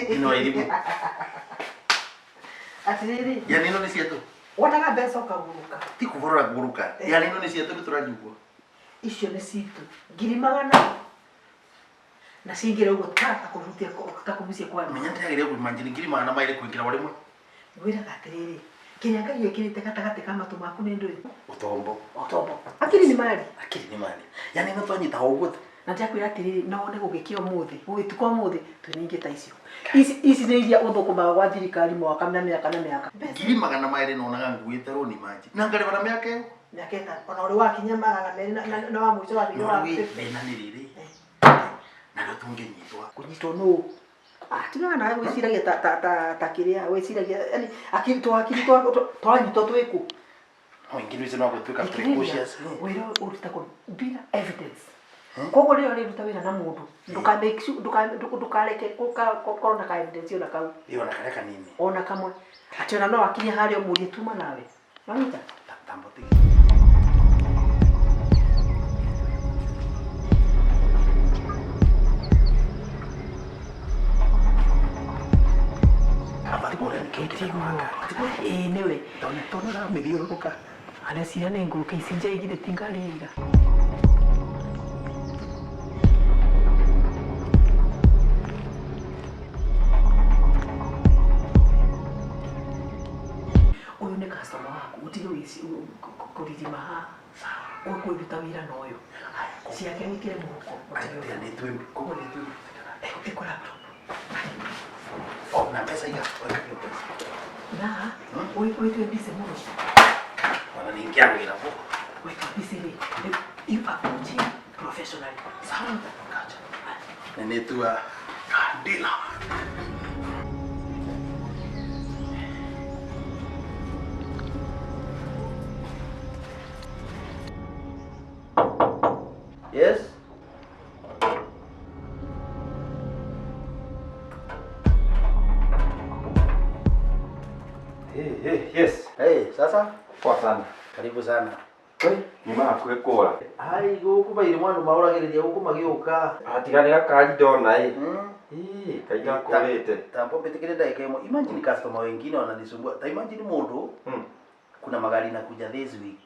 Ino irimu. Atĩrĩrĩ. Yani ino nĩ cietũ. Wonaga mbeca ũkagũrũka. Ti kũgũrũra ngũrũka. Yani ino nĩ cietũ nĩ tũranjugwo. Icio nĩ citũ. 100,000. Na cingĩra ũguo ta kũhutia ta kũgucia kwa. Menya ndĩragĩrĩire kũimagine 200,000 kũingĩra o rĩmwe. Ngwĩraga atĩrĩrĩ, kĩrĩa Ngai ekĩrĩte gatagatĩ ka matũ maku nĩ ndũĩ? Ũtombo. Ũtombo. Akili ni mali. Akili ni mali. Yani ino twanyita o ũguo tu. Na ndakwĩra atĩrĩrĩ, no wone gũgĩkĩa ũmũthĩ, gũgĩtuka ũmũthĩ, twĩ na ingĩ ta icio. Ici ici nĩ iria ũthũkũmaga gwa thirikari mwaka na mĩaka na mĩaka. 200,000 nonaga nguĩte rũni imagine. Na ngarĩba na mĩaka ĩyo. Mĩaka ĩtano. Ona ũrĩ wakinyia 200 na wa mũico wa No rĩu thĩna nĩ rĩrĩ. Narĩo tũngĩnyitwo. Kũnyitwo nũũ? Ah, tigaga nawe gwĩciragia ta ta ta ta kĩrĩa gwĩciragia yani akili twakili twanyitwo twĩkũ. No ingĩ nĩ no gũtuĩka Thikĩrĩria, precocious. wĩra ũyũ ũrutagwo bila evidence. Koguo rĩrĩa ũrĩruta wĩra na mũndũ ndũka make sure ndũkareke gũkorwo na ka evidence ona kau. Ĩ ona karĩa kanini. Ona kamwe. Atĩ ona no akinye harĩa ũmũrie tuma nawe. Wanyita? Tambo tigi. Ĩĩ nĩwe. Tondũ ũramĩthiũrũrũka. Areciria nĩ ngũrũke ici njaigire ti ngari ya ira. Ũyũ nĩ customer waku ũtige kũririma haha. Ũkũruta wĩra na ũyũ. Ciake wĩkĩre mũhuko. Ĩkũ laptop. Oh, na pesa iga. Weka hiyo pesa. Na wĩtue busy mũno. Wana niingia wĩra bo. Wĩtue busy rĩ. You approach him professionally. Sawa. Gotcha. Na nĩtua dealer. Yes. Hey, hey, yes. Hey, sasa Poa sana. karibu sana. We, nyuma hakuhĩ kũra. Ai gũkũ baire mwandu maũragĩrĩria gũkũ magĩũka. Atiga nĩ gakari ndona ĩ. Mm. Ĩ, kaĩ gakũrĩte. Tambo mbitikire ndagĩka ĩmwe. Imagine customer wengine wananisumbua. Ta imagine mũndũ kuna magari inakuja this week.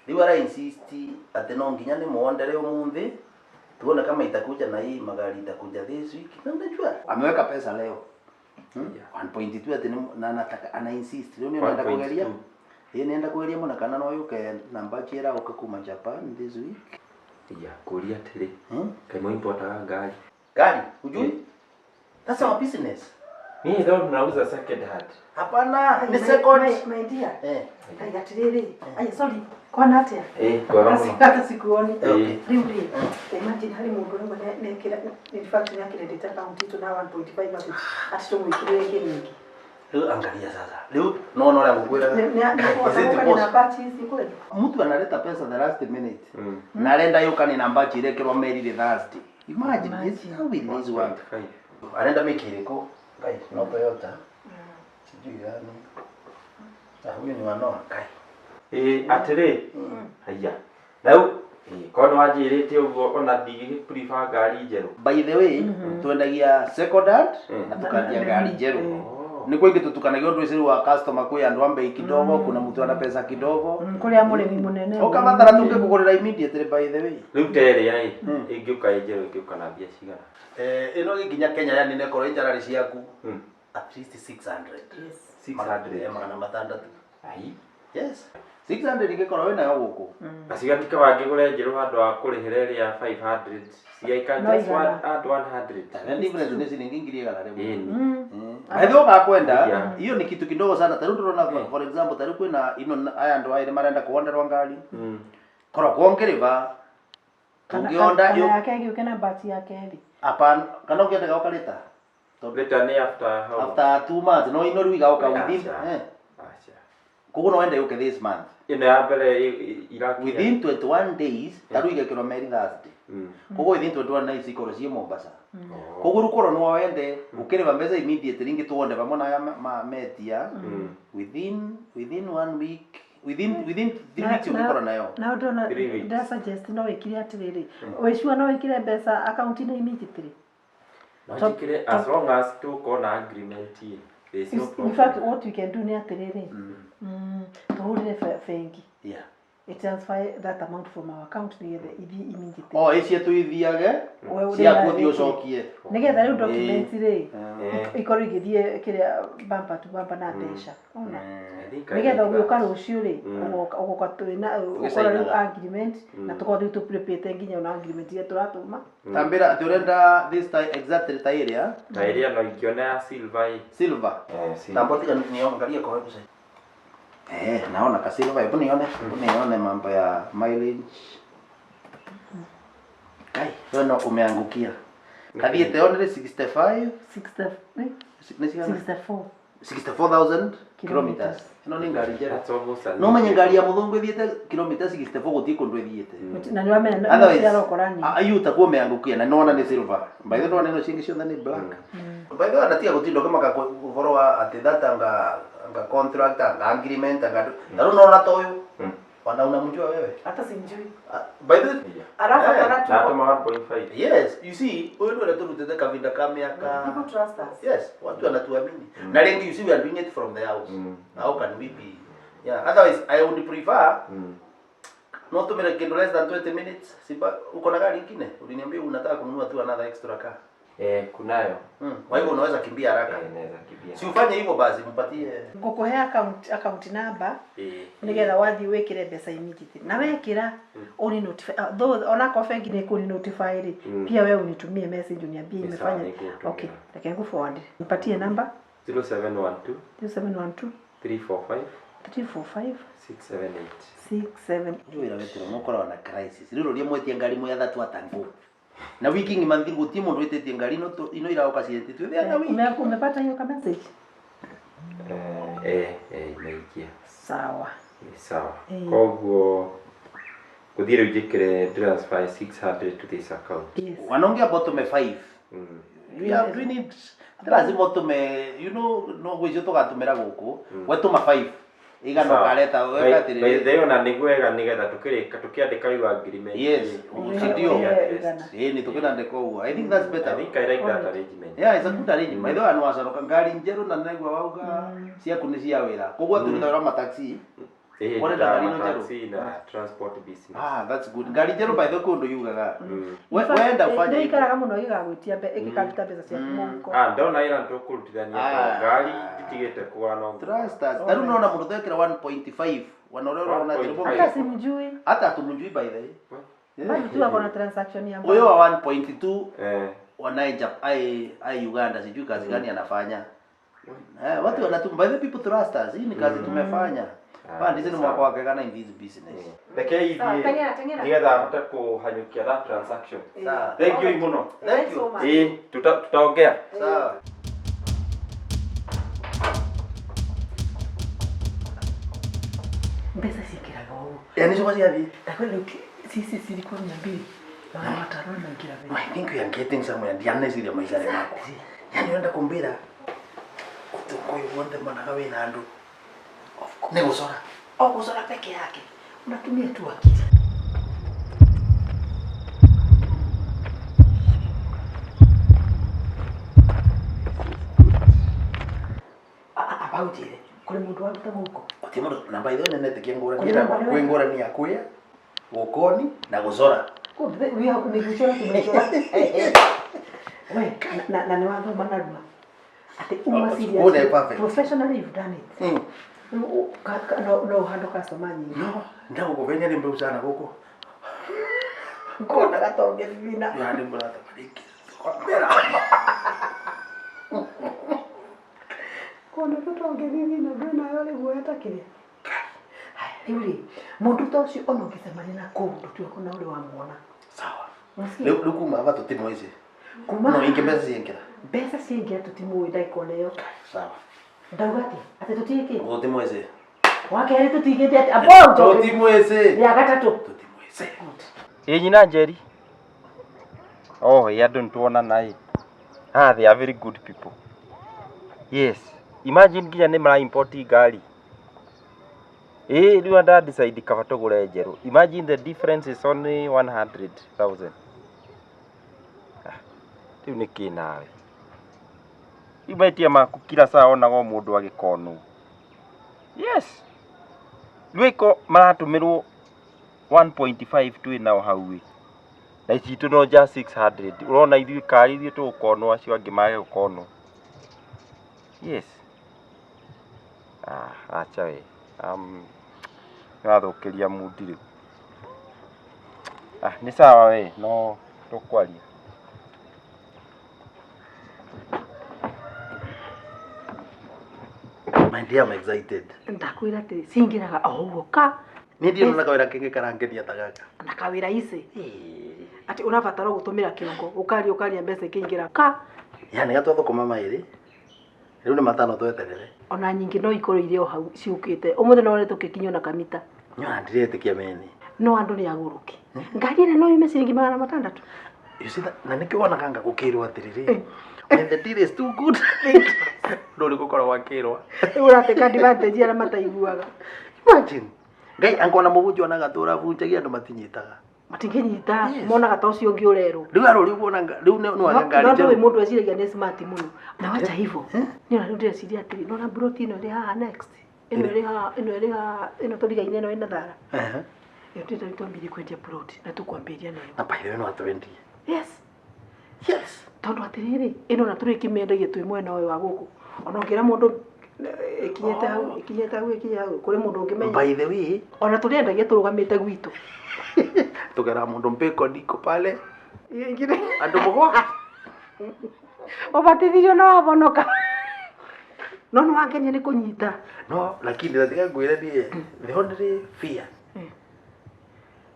Rĩu ara insist atĩ no nginya nĩ muondere ũmũthĩ tuone kama itakuja na hii magari itakuja this week. Na unajua ameweka pesa leo. 1.2 atĩ nĩ- na anataka ana insist. Rĩu nĩ nenda kũgeria. 1.2. Ĩ nenda kũgeria mũno kana no yũke namba njĩra ũka kuma Japan this week. Ya, kũria atĩrĩ. Hmm? Kaĩ mũimportaga ngari? Gari, hujui? That's our business. Mimi ndio tunauza second hand. Hapana, ni second. My dear. Eh. Ai atĩrĩrĩ. Ai sorry. Kwana atĩa? Eh, kwega mũno. Hata sikuoni. Eh, okay. Rĩu rĩ, imagine harĩ mũndũ rĩmwe nekĩra in fact nĩ akĩrendete account itũ na 1.5 atĩ atĩ tũmwĩkĩrĩre kĩrĩngĩ. Rĩu angalia sasa. Rĩu no no ũrĩa ngũkwĩraga. Is it Nĩ na possible? batch ici kweli? Mtu analeta pesa the last minute. Na arenda yũka ni namba njĩrekĩrwo merire Thursday. Imagine this how will this work? 1.5. Arenda mĩki ĩrĩkũ? Ngai, no Toyota. Sijui gani. Ah, huyu ni wa Noah Ngai. Ĩ, atĩrĩ. Haiya. Rĩu, ĩ, korwo nĩ wanjĩrĩte ũguo ona ndingĩgĩ prefer ngari njerũ. By the way, twendagia second hand na tukandia ngari njerũ. Oh. Nĩ kwingĩ tũtukanagia ũndũ ũcio wa customer kwĩ andũ a bei kidogo, kuna mtu ana pesa kidogo. Kũrĩa mũrĩmi mũnene. Ũkabatara tũngĩkũgũrĩra immediately by the way. Rĩu ta ĩrĩa ĩ, ĩngĩũka ĩ njerũ ĩngĩũka na mbia cigana? Eh, ĩno ĩgĩkinya Kenya yani nĩkorwo ĩ njararĩ ciaku at least 600. Yes. 600. 600. Ai. Yes. 600 ingĩkorwo wĩnayo gũkũ. Na cigatika wangĩgũra njerũ handũ ha kũrĩhĩra ĩrĩa 500 cigaikara No just igana. one, add 100. Na difference nĩ ciringi 100,000. Ĩni. By the way ũgakwenda Yeah. hiyo ni kitu kidogo sana tarĩu ndĩrona for example tarĩu kwĩna ino aya andũ aya marenda kuonderwa ngari korwo kwongĩrĩva Kana tũngĩonda kana yake ĩgĩũke na batch ya kerĩ. hapana kana ũngĩendeka ũkarĩta Tondũ Later nĩ after how? after 2 months no ino rĩu igauka within Aca. eh Aca. koguo no wende yũke this month Ĩno ya mbere irakinya. within 21 days tarĩu igekĩrwo meri Thursday koguo within 21 days ikorwo ciĩ Mombasa koguo rĩu korwo no wende ũkĩrĩba mbeca immediately rĩngĩ tuonde vamwe na aya metia within one week within 3 weeks ũngĩkorwo nayo Na ndona Three weeks. nda suggest no wĩkire atĩrĩrĩ. Wĩcua no wĩkĩre mbeca akaunti-inĩ immediately. No njĩkĩre as long as tũkorwo na agreement ĩ, there is no In fact, problem. what we can do nĩ atĩrĩrĩ, tũhũrĩre bengi. Yeah. I transfer that amount from our account nĩgetha ithiĩ immediately. O icio tuithiage We- ciaku ũrĩa- ũthiĩ ũcokie. Nĩgetha rĩu documents rĩ Eh. ikorwo igĩthiĩ kĩrĩa bumper to bumper na mbeca. Ona. I think I Nĩgetha like ũgĩũka that. rũciũ rĩ, ũgoka twĩna ũkorwo rĩu Tũgĩcainaga. agreement na tũkorwo rĩu tũprepĩte nginya ona agreement iria tũratũma. Tambĩra atĩ ũrenda this time exactly ta ĩrĩa Ta ĩrĩa no ingĩona ya silver ĩ. silver. Eh, silver. Tambo tiga niangalie kwa website. Eh, naona ka silver, hebu nione, hebu nione mambo ya mileage. Kai, wewe no umeangukia. Kathiĩte onere 65 60, nĩ cigana? 64 64,000 kilometers. Kilometers. Ĩno nĩ ngari njerũ. That's almost a No menye ngari ya mũthũngũ ĩthiĩte kilomita 64 gũtirĩ kũndũ ĩthiĩte. na nĩ wamenya Otherwise, ciarokora ni. ayu utakuwa umeangukia na nona ni silver. By the way, nona ino ciingĩ ciothe nĩ black. By the way, anatiga gũtinda ũkĩmaka ũhoro wa atĩ that anga contract anga agreement anga ta rĩu nona ta ũyũ ona unamjua wewe. Hata simjui. Ah, by the way, Yeah. Arabatara tu. Natũma 1.5. yes, you see, ũyũ nĩ ũrĩa tũrutĩte kavinda ka mĩaka. People trust us. Yes, watu wanatuamini. Na rĩngĩ you see we are doing it from the house. How can we be? Yeah, otherwise I would prefer no tumire kindu less than 20 minutes. Siba uko na gari ingine? Uliniambia unataka kununua tu another extra car. Eh, kunayo. Kwa hivyo unaweza kimbia haraka. Eh, naweza kimbia. Si ufanye hivyo basi mpatie. Ngũkũhe account number Eh. nigetha wathiĩ wĩkĩre mbeca immediately na wekĩra ũni notify, though onakorwo bengi nĩ ĩkũni notify rĩ, pia wewe unitumie message uniambie Ni sawa, imefanya. nĩngũgũtũmĩra. Okay, reke ngũ forward, nipatie namba. 0712 0712 345 345 678. 67. Nĩ wĩra wetĩrwo mũkoragwo na crisis. Rĩu rũria mwetie ngari mwĩ athatu atangu. Na wiki ng'ima thiru gũtirĩ mũndũ wĩtĩtie ngari ino ino iraũka ciĩtĩtio. The other week. Umepata hiyo ka message? Eh, eh, imeingia. Sawa. Ni sawa. Eh. Koguo gũthiĩ rĩu njĩkĩre transfer 600 to this account. Yes. Wanaongea about tume 5. We are doing it. Ti lazima ũtũme, you know, no gwĩcio tũgatũmĩra gũkũ. We tũma 5. Igana ũkareta weka atĩrĩrĩ. By ona nĩ wega nĩgetha tũkĩrĩka tũkĩandĩka rĩu agreement. Yes, We si ndio? have the Igana. Ĩĩ nĩ tũkĩrandĩka ũguo. I think that's better. I think I like that arrangement. Yeah, it's a good arrangement. By the way, nĩwaconoka ngari njerũ na nĩnaigua wauga ciaku nĩ cia wĩra. Koguo tũrutaga wĩra mataxi. Eh, Ũrenda ngari ĩno njerũ? taxi na transport business. Ah, that's good. Ngari njerũ by the way kũndũ yugaga. In fact, Wenda ufanye nĩ hivyo. ikaraga mũno ĩgĩgagwĩtia ĩgĩkaruta mbeca ciaku mũhuko. Ah, ndona ĩra nĩtũkũrutithania Ah. ngari nditigĩte kũgũra no Trust us. Ta rĩu nona mũndũ twekĩra 1.5. Wana ũrĩa ũrona atĩ 1.5. Hata simjui. Hata hatumjui by the way. Bado tu ako na transaction ya Huyo wa 1.2 Eh. wanaye ai Uganda sijui kazi gani anafanya. Eh, watu wanatum by the people trust us. Hii ni kazi tumefanya. Ah, Ba ndizi ni sawa. mwaka wa kegana in this business. Reke Sawa, ithiĩ teng'era, teng'era. nĩgetha ahote kũhanyũkia that transaction. Sawa. Thank you mũno. Thank you. So much. Ĩĩ, tutaongea. Sawa. Mbeca ciĩkĩraga ũũ. Yaani sio ciathiĩ. Ndakwĩra rĩu cici cirikwo 200 500 maingĩra mbeca. I think we are getting somewhere. Ndianeciria maisha nĩ makwa. Yaani ũrenda kũmbĩra ũtukũ ũyũ wothe monaga wĩna andũ. Of course. Nĩ gũcora. O gũcora peke yake. Unatumia tu akili. Amba ũnjĩre kũrĩ mũndũ waruta mũhuko? Gũtirĩ mũndũ namba ithe nene tekia ngũrani. Kũrĩ namba Kwĩ ngũrani ya kwĩa, gũkoni na gũcora. Kumbe, ni gũcora tumechora. We, na nĩ wathoma narua. Atĩ uma Oh, serious. good and perfect. Professionally you've done it. Rĩu no ũhandũ customer nyingĩ. No, ndagũkũbenia nĩ mbeu sana gũkũ. Ngona gatonge bibina. Yani murata bariki. Kwambĩra. Kona tũtonge bibina ndwĩ nayo rĩ guoya kĩrĩa. Haya, rĩu rĩ, mũndũ ta ũcio ona ũngĩcemania na kũu ndũtiũĩ kana ũrĩ wamuona. Sawa. Unasikia? Rĩu kuma hapa tũtimwĩci. Kuma No ingĩ mbeca ciengĩra. mbeca ciaingĩra tũtimũĩ ndagĩka ona ĩyo. Sawa. Ndauga atĩa? Atĩ tũtiĩkĩte? Tũtimwĩci. Wa kerĩ tũtigĩte atĩ amba ũnjoke. Tũtimwĩci. Rĩa gatatũ. Tũtimwĩci. Good. Ĩĩ nyina Njeri. Oh, ĩ andũ nĩtuonana ĩ. Ah, they are very good people. Yes. Imagine nginya nĩ mara import ngari. Ĩĩ rĩu nda decide kaba tũgũre njerũ. Imagine the difference is only 100,000. Ah, rĩu nĩ kĩ nawe? Rĩu mahĩtia maku kila saa onaga o mũndũ agĩkonwo. Yes. Rĩu ĩko maratũmĩrwo 1.5 twĩ nao hau ĩ. Na citũ no ja 600. Ũrona ithuĩ karĩ ithuĩ tũgũkonwo acio angĩ mage gũkonwo. Yes. Ah, acha we. Nĩwathũkĩria mood rĩu. Ah, nĩ sawa we, no tũkwaria. My dear, I'm excited. Ndakwĩra atĩ cingĩraga o ũguo ka. Niĩ ndirĩ na kawĩra kĩngĩ karangenia ta gaka. Na kawĩra ici. Atĩ ũrabatara gũtũmĩra kĩongo, ũkaria ũkaria mbeca ikĩingĩra ka. Yani gatwathũkũma maĩrĩ. Rĩu nĩ matano tweterere. Ona nyingĩ no ikorwo irĩ o hau ciũkĩte. Ũmũthĩ no wone tũgĩkinyio na kamita. Nyona ndiretĩkia meni. No andũ nĩ agũrũki. Ngari ĩrĩa no yume ciringi 600. You see that? Na nĩkĩo wonaga nga gũkĩrwo atĩrĩrĩ. When the deal is too good. Ndũrĩ gũkorwo wakĩrwo. Rĩu ũrateka advantage arĩa mataiguaga. Imagine. Ngai angona mũbunjio onaga tũrabunjagia andũ matinyitaga. Matingĩnyita Yes. monaga ta ũcio ũngĩ ũrerwo. Rĩu arũri ũguo rĩu nĩ wage ngari No ndũĩ njerũ. mũndũ eciragia nĩ smart mũno. Na wacha hivyo. Nĩ ona rĩu ndĩreciria atĩrĩ, nona mburoti ĩno ĩrĩ haha next. Ĩno ĩrĩ haha, ĩno ĩrĩ haha, ĩno tũrigaine ĩno ĩna thara. Ehe. Ĩyo ndĩrenda twambĩrĩrie kwendia plot na tũkwambĩrĩria nayo. Na by the way no atwendie. Yes. Yes. Tondũ atĩrĩrĩ, ĩno na tũrĩkĩmĩendagia twĩ mwena ũyũ wa gũkũ. Ona ũngĩra mũndũ ĩkinyĩte hau, ĩkinyĩte hau, ĩkinyĩte hau, kũrĩ mũndũ ũngĩmenya. By the way, Ona tũrĩendagia tũrũgamĩte gwitũ. tũgera mũndũ mbĩko ndiko pale. Andũ mũgwa. Ũbatithirio na wabonoka. No nĩ wangenia nĩ kũnyita. No, lakini nataka ngwĩre niĩ the only fear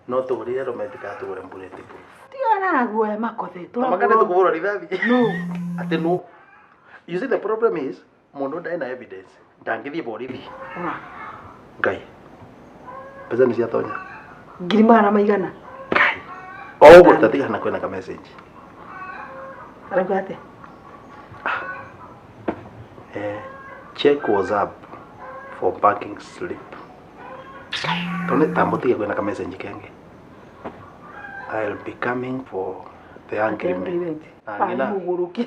no tũgũrire arũme tigatũgũre bulletproof. Tigana na guoya makothe. Tamakane tũkũhũrwo rithathi. No. Atĩ no. You see the problem is mũndũ ndarĩ na evidence ndangĩthiĩ borithi. Ora. Ngai. Mbeca nĩ ciatonya. Ngiri magana maigana. Ngai. O ũguo tatigana kwĩna ka message. Arauga atĩa? Check WhatsApp for banking slip. Tone tambotige kwĩna ka message kengĩ. I'll be coming for the agreement. Kana nĩ mũgũrũki.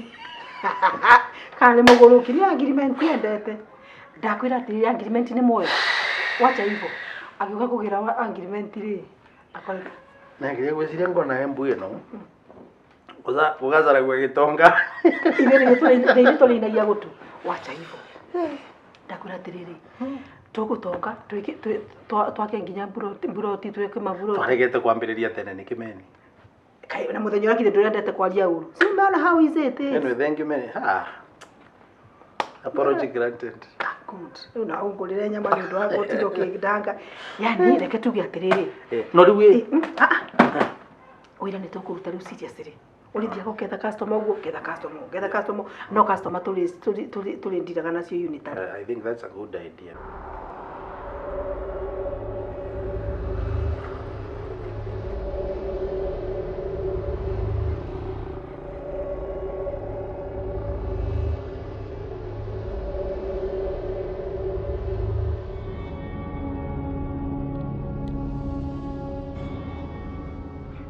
Kana nĩ mũgũrũki nĩ agreement endete. Ndakwĩra atĩrĩrĩ agreement nĩ muoyo. Wacha hivyo. Agĩũka kũgĩra wa agreement rĩ. Akore Na nginya gwĩciria ngona embu ĩno. Gũgacaragua gĩtonga. Ithuĩ tũrĩinagia gũtũ. Wacha hivyo. Ndakwĩra atĩrĩrĩ. Tũgũtonga twake nginya mburoti twĩke maburoti. Twaregete kwambĩrĩria tene nĩ kĩmeni. Kaĩ na mũthenya ũrĩa kire ndũrendete kwaria ũru. Si umeona how easy it is. Anyway, thank you many. Ah. Apology granted. Ah, good. Rĩu na ũngũrĩre nyama nĩ ũndũ wa gũtinda ũkĩndanga. Yani reke tuge atĩrĩrĩ. No rĩu ĩ. Wĩra nĩ tũkũruta rĩu seriously. Ũrĩthiaga ũketha customer ũguo, ũketha customer, ũketha customer, no customer tũrĩ ndiraga nacio unitary. I think that's a good idea.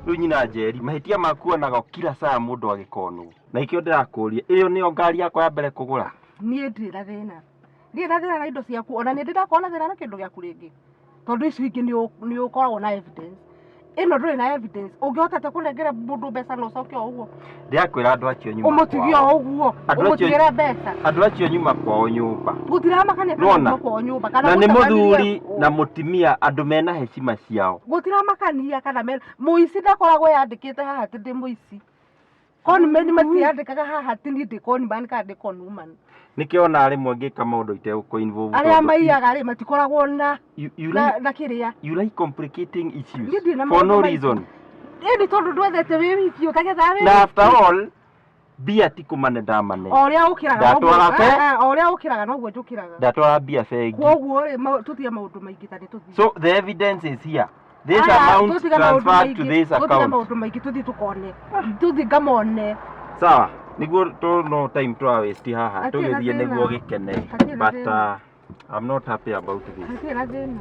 Rĩu nyina Njeri, mahĩtia maku onaga kila saa mũndũ agĩkonwo. Na ikĩo ndĩrakũria, ĩyo nĩyo ngari yakwa ya mbere kũgũra. Niĩ ndirĩ na thĩna. Ndirĩ na thĩna na indo ciaku, ona nĩ ndĩrakorwo na thĩna na kĩndũ gĩaku rĩngĩ. Tondũ icio ingĩ nĩ ũkoragwo na evidence. Ĩno ndũrĩ na evidence. Ũngĩhota atĩa kũnengera mũndũ mbeca na ũcoke o ũguo? Ndĩrakwĩra andũ acio nyuma Ũmũtigie kwao. o ũguo. Andũ acio- Ũmũtigĩre mbeca. Andũ acio nyuma kwao nyũmba. Gũtiramakania kana Nĩwona? nyuma kwao nyũmba kana Na nĩ gũcemanirie mũthuri kũ. na mũtumia andũ mena heshima ciao. Gũtiramakania kana mena mũici ndakoragwo yandĩkĩte haha atĩ ndĩ mũici. Conman matiandĩkaga haha atĩ niĩ ndĩ conman kana ndĩ conwoman. Nĩkĩo ona rĩmwe ngĩka maũndũ itegũkũ involve. Arĩa maiyaga rĩ matikoragwo na You na like, na kĩrĩa. you like complicating issues Niĩ ndirĩ na for no maũndũ maingĩ. reason. Ĩni tondũ ndwethete wĩ wiki ũtagethaga wĩ Na wiki. after all, mbia ti kũmane ndamane. O ũrĩa ũkĩraga noguo Ndatwara o ũrĩa ũkĩraga noguo njũkĩraga. Ndatwara mbia bengi. Koguo rĩ tũtige maũndũ maingĩ ta nĩ tũthiĩ. So the evidence is here. This Aya, amount tũtige maũndũ transferred to maingĩ, this tũtige account. maũndũ maingĩ tũthiĩ tũkone. Tũthiĩ ngamone. Sawa, niguo to no time twa waste haha Hatirĩ na tũgĩthiĩ thĩna. nĩguo gĩkene. Hatirĩ na But thĩna. I'm not happy about this. Hatirĩ na thĩna.